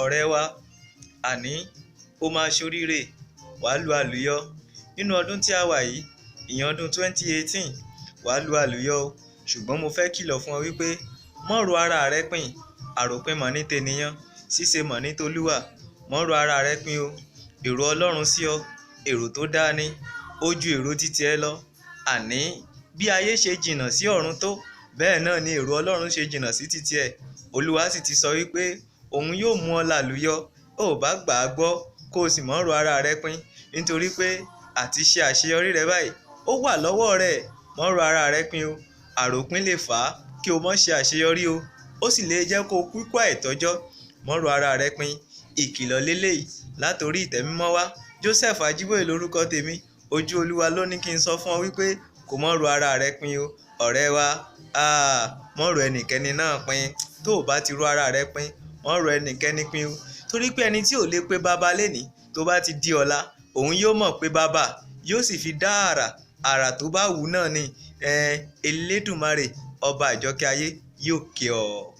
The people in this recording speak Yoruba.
Ọ̀rẹ́ wa, àní ó máa ṣoríire, wàá lu àlùyọ nínú ọdún tí a wà yìí, ìyẹn ọdún 2018, wàá lu àlùyọ o. Ṣùgbọ́n mo fẹ́ kìlọ̀ fún ọ wípé mọ́ ro ara rẹ pin, àròpin mọ̀ ní tènìyàn, ṣíṣe mọ̀ ní tolúwa. Mọ́ ro ara rẹ pin o. Èrò Ọlọ́run sí ọ, èrò tó dáa ni, ó ju èrò títí ẹ lọ. Àní bí ayé ṣe jìnnà sí ọ̀run tó, bẹ́ẹ̀ náà ni èrò Ọlọ́run ṣe jìnnà sí títí ẹ. Olúwa sì ti sọ wípé òun yóò mú ọ làlùyọ, ó bá gbà á gbọ́ kó o sì mọ́ ro ara rẹ pin, nítorí pé àti ṣe àṣeyọrí rẹ báyìí ó wà lọ́wọ́ rẹ. Mọ́ ro ara rẹ pin o. Àròpin lè fà á kí o mọ́ ṣe àṣeyọrí o, ó sì lè jẹ́ kó kú ikú àìtọ́jọ́. Mọ́ ro ara rẹ pin. Ìkìlọ̀ lélẹ́yìí látòrí ìtẹ́ mímọ́ wá. Joseph Ajíbóyè lórúkọ tèmi. Ojú Olúwa ló ní kí n sọ fún ọ wípé kò mọ́ ro ara rẹ pin o. Ọ̀rẹ́ wa, mọ́ ro ẹnikẹ́ni náà pin. Tó o bá ti ro ara rẹ pin, mọ́ ro ẹnikẹ́ni pin o. Torí pé ẹni tí ò lè pe baba lénìí, tó bá ti di ọ̀la, òun yóò mọ̀ pé baba yóò sì fi dá àrà, àrà tó bá wù náà ni. Elédùmarè ọba àjọkẹ́ ayé yóò kí ọ.